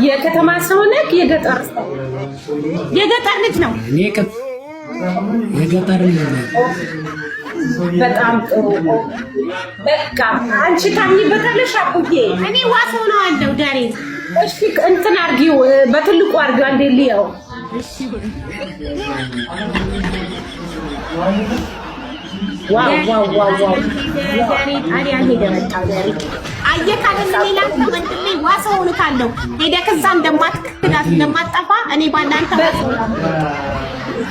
የከተማ ሰው ነህ? የገጠር ሰው? የገጠር ልጅ ነው። እኔ የገጠር ልጅ ነኝ። በጣም ጥሩ። በቃ አንቺ ታምኚበታለሽ አቡዬ? እኔ ዋስ ሆነዋለሁ ዳሬ። እሺ፣ እንትን አርጊው፣ በትልቁ አርጊው። አንዴ ልየው። Wow wow wow wow! ዳሬ ጣሊያን ሄደ መጣ። ዳሬ አየህ አይደል? እኔ ላንተ ወንድሜ ዋስ ሆንካለሁ። ሄደህ እዛ እንደማትክዳት እንደማትጠፋ እኔ ባላንተ ዋስ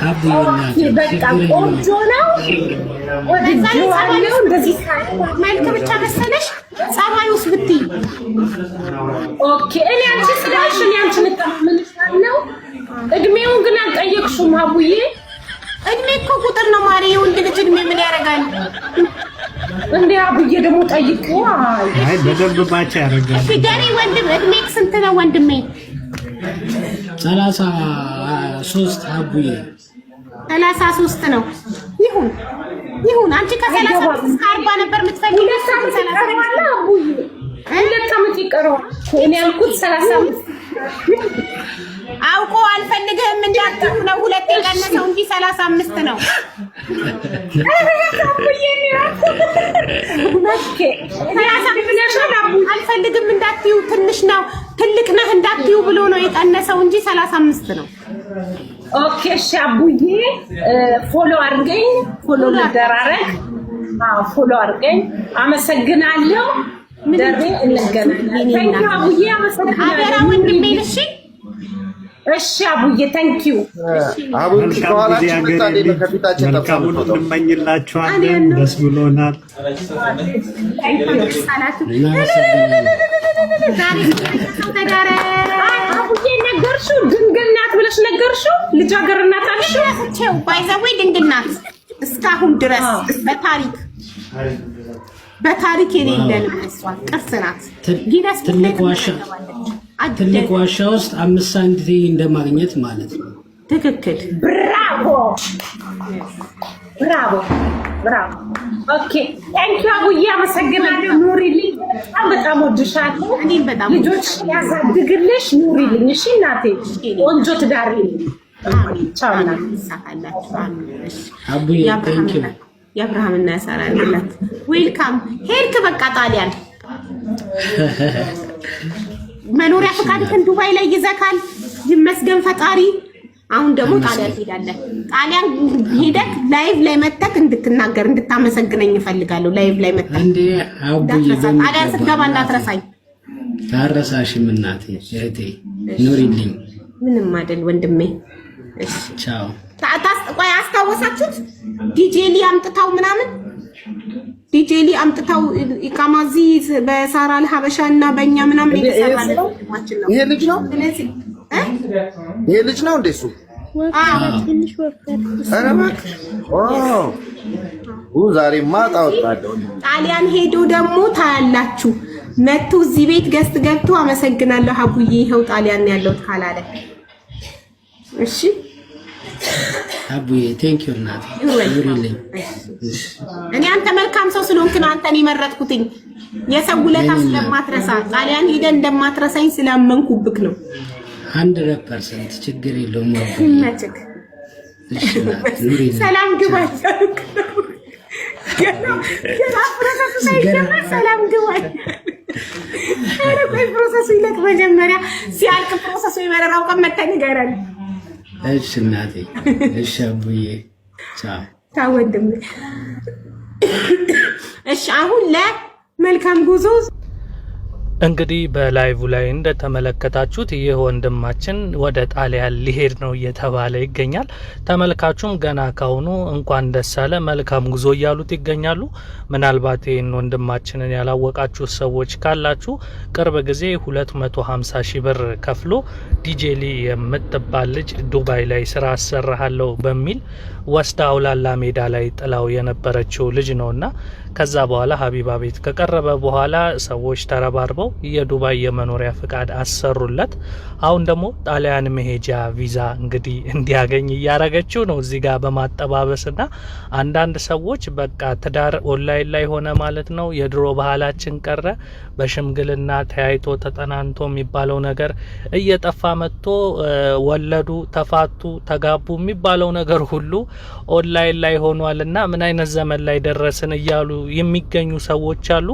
አቡዬ እናቴ በቃ ችግር የለውም። ቆንጆ ነው፣ ወድጄዋለሁ። እንደዚህ መልክ ብቻ መሰለሽ ጸባዩስ ብትይ። Okay፣ እኔ አንቺ ስላልሽ እኔ አንቺን እተማመንሻለሁ። እድሜውን ግን አልጠየቅሽውም አቡዬ። እድሜ እኮ ቁጥር ነው ማሪ። የወንድ ልጅ እድሜ ምን ያደርጋል? እንዴ አቡዬ ደግሞ ጠይቁ። አይ። አይ፣ በደንብ match ያደርጋል። እሺ ደሬ ወንድም፣ እድሜክ ስንት ነው ወንድሜ? 33 አቡዬ። 33 ነው። ይሁን ይሁን። አንቺ ከ35 እስከ 40 ነበር የምትፈልጊው። 2 ዓመት ይቀረዋል አቡዬ፣ 2 ዓመት ይቀረዋል። እኔ ያልኩት 35። አውቆ አልፈልግህም እንዳትሉ ነው ሁለት የቀነሰው እንጂ 35 ነው። አቡዬ okay፣ አልፈልግም እንዳትዩ፣ ትንሽ ነው ትልቅ ነህ እንዳትዩ ብሎ ነው የቀነሰው እንጂ 35 ነው። Okay እሺ አቡዬ፣ follow አድርገኝ፣ follow ልደራረግ። አዎ፣ follow አድርገኝ። አመሰግናለሁ። ደሬ እንገናኛለን። Thank you አቡዬ፣ አመሰግናለሁ። አደራ ወንድሜን እሺ። እሺ አቡዬ፣ thank you። አቡ መልካም ጊዜ ከኋላችን መጣ ሀገሬ እንዴ? ልጅ። ከፊታችን ጠፍቶ መልካሙን የምትወጣው እንመኝላችኋለን። ደስ ብሎናል። እናመሰግናለን። ዛሬ ሰው ተዳረ። አቡዬ፣ ነገርሽው? ድንግል ናት ብለሽ ነገርሽው? ልጃገረድ ናት አልሽው? ረስቼው by the way ድንግል ናት እስካሁን ድረስ በታሪክ የሌለንም እሷ ቅርስ ናት። Guinness Book ላይ ትልቅ ዋሻ ትመዘገባለች። ትልቅ ዋሻ ውስጥ 5 ሳንቲም እንደማግኘት ማለት ነው። ትክክል። Bravo bravo bravo። Okay, thank you አቡዬ፣ አመሰግናለሁ። ኑሪልኝ። በጣም በጣም ወድሻለሁ። እኔም በጣም። ልጆች ያሳድግልሽ። ኑሪልኝ። እሺ እናቴ፣ ቆንጆ ትዳር። ቻው እናቴ። ይሳካላችሁ። አሜን። እሺ። አቡዬ thank you። የአብርሃምና የሳራ ያርግላት። Welcome። ሄድክ በቃ ጣሊያን መኖሪያ ፈቃድህን ዱባይ ላይ ይዘካል። ይመስገን ፈጣሪ። አሁን ደግሞ ጣሊያን ትሄዳለህ። ጣሊያን ሄደህ live ላይ መተክ እንድትናገር እንድታመሰግነኝ እፈልጋለሁ። Live ላይ መተክ እንዴ አቡዬ እንዳትረሳ። ጣሊያን ስትገባ እንዳትረሳኝ። ታረሳሽም እናቴ፣ እህቴ ኑሪልኝ። ምንም አይደል ወንድሜ። እሺ። ቻው። ቆይ፣ አስታወሳችሁት? ዲጄ ሊ አምጥታው ምናምን፣ ዲጄ ሊ አምጥታው ኢቃማዚ በሳራ አልሀበሻ እና በእኛ ምናምን የተሰራ ወንድማችን ነው። ይሄ ልጅ ነው። ስለዚህ እ ይሄ ልጅ ነው እንዴ እሱ? አዎ። ኧረ እባክህ፣ wow! ዛሬማ ጣወጣለሁ። ጣሊያን ሄዶ ደግሞ ታያላችሁ። መቶ እዚህ ቤት guest ገብቶ አመሰግናለሁ አቡዬ ይኸው ጣሊያን ያለው ካላለ እሺ። አቡዬ thank you እናቴ፣ ኑሪልኝ። እኔ አንተ መልካም ሰው ስለሆንክ ነው አንተን የመረጥኩትኝ። የሰው ውለታ ስለማትረሳ፣ ጣሊያን ሄደ እንደማትረሳኝ ስላመንኩብክ ነው። 100% ችግር የለውም አቡዬ። ይመችክ። እሺ እናቴ፣ ኑሪልኝ። ሰላም ግባ። ገና ገና process ኡ ሳይጀመር ሰላም ግባ። ኧረ ቆይ process ኡ ይለቅ መጀመሪያ። ሲያልቅ process ኡ የበረራው ቀን መተህ ንገረን። እሺ እናቴ፣ እሺ አቡዬ፣ ቻው። ታው ወንድሜ። እሺ፣ አሁን ለመልካም ጉዞ። እንግዲህ በ live ላይ እንደተመለከታችሁት ይህ ወንድማችን ወደ ጣሊያን ሊሄድ ነው እየተባለ ይገኛል። ተመልካቹም ገና ካሁኑ እንኳን ደስ አለ፣ መልካም ጉዞ እያሉት ይገኛሉ። ምናልባት ይህን ወንድማችንን ያላወቃችሁ ሰዎች ካላችሁ ቅርብ ጊዜ 250 ሺህ ብር ከፍሎ ዲጄሊ የምትባል ልጅ ዱባይ ላይ ስራ አሰራሃለሁ በሚል ወስዳ አውላላ ሜዳ ላይ ጥላው የነበረችው ልጅ ነውና ከዛ በኋላ ሀቢባ ቤት ከቀረበ በኋላ ሰዎች ተረባርበው የዱባይ የመኖሪያ ፍቃድ አሰሩለት። አሁን ደግሞ ጣሊያን መሄጃ ቪዛ እንግዲህ እንዲያገኝ እያረገችው ነው እዚህ ጋር በማጠባበስና አንዳንድ ሰዎች በቃ ትዳር ኦንላይን ላይ ሆነ ማለት ነው፣ የድሮ ባህላችን ቀረ፣ በሽምግልና ተያይቶ ተጠናንቶ የሚባለው ነገር እየጠፋ መጥቶ ወለዱ፣ ተፋቱ፣ ተጋቡ የሚባለው ነገር ሁሉ ኦንላይን ላይ ሆኗልና ምን አይነት ዘመን ላይ ደረስን እያሉ የሚገኙ ሰዎች አሉ።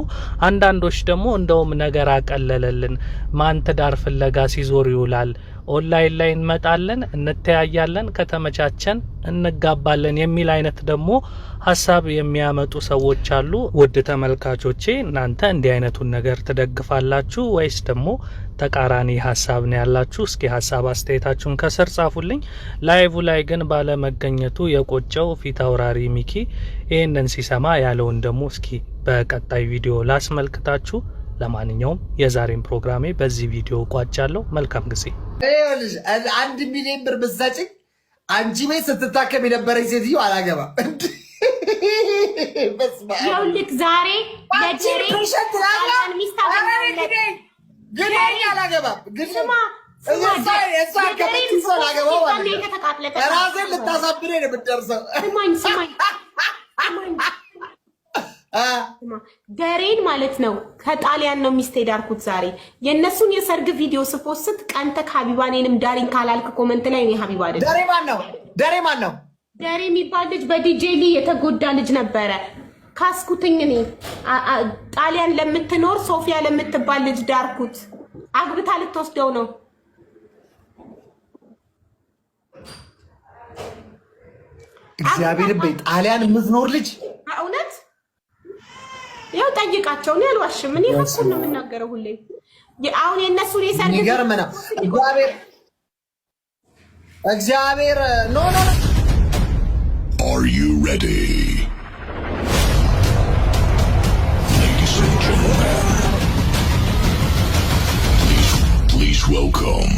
አንዳንዶች ደግሞ እንደውም ነገር አቀለለልን፣ ማን ትዳር ፍለጋ ሲዞር ይውላል፣ ኦንላይን ላይ እንመጣለን፣ እንተያያለን፣ ከተመቻቸን እንጋባለን የሚል አይነት ደግሞ ሀሳብ የሚያመጡ ሰዎች አሉ። ውድ ተመልካቾቼ፣ እናንተ እንዲህ አይነቱን ነገር ትደግፋላችሁ ወይስ ደግሞ ተቃራኒ ሀሳብ ነው ያላችሁ? እስኪ ሀሳብ አስተያየታችሁን ከስር ጻፉልኝ። Live ላይ ግን ባለመገኘቱ የቆጨው ፊት አውራሪ ሚኪ ይህንን ሲሰማ ያለውን ደግሞ እስኪ በቀጣይ ቪዲዮ ላስመልክታችሁ። ለማንኛውም የዛሬን ፕሮግራሜ በዚህ ቪዲዮ ቋጫለሁ። መልካም ጊዜ። ይኸውልሽ 1 ሚሊዮን ብር ብትሰጪኝ አንቺ ቤት ስትታከም የነበረች ሴትዮ አላገባም። በስመ አብ። ይኸውልህ ዛሬ አንቺ ለጀሬ patient ጣሊያን ሚስት አገኘሁለት። ግን እኔ አላገባም። ግን ስማ ስማ፣ እሷ ከመች ሰው አላገባም ማለት ነው። ተቃጥለህ ራሴን ልታሳብሬ ነው የምትደርሰው። ስማኝ ስማኝ ስማኝ ደሬን ማለት ነው፣ ከጣሊያን ነው ሚስቴ ዳርኩት። ዛሬ የእነሱን የሰርግ ቪዲዮ ስ post ቀንተክ ሀቢባ እኔንም ዳሪን ካላልክ comment ላይ እኔ ሀቢባ አይደለም። ደሬ ማን ነው? ደሬ ማን ነው? ደሬ የሚባል ልጅ በዲጄ ሊ የተጎዳ ልጅ ነበረ። ካስኩትኝ እኔ ጣሊያን ለምትኖር ሶፊያ ለምትባል ልጅ ዳርኩት። አግብታ ልትወስደው ነው። እግዚአብሔር በይ ጣሊያን የምትኖር ልጅ። በእውነት ያው ጠይቃቸው። እኔ አልዋሽም። እኔ ሀቁን ነው የምናገረው ሁሌ። አሁን የእነሱን የሰርግ የሚገርም ነው። እግዚአብሔር እግዚአብሔር no no no። Are you ready? Ladies and gentlemen, please, please welcome.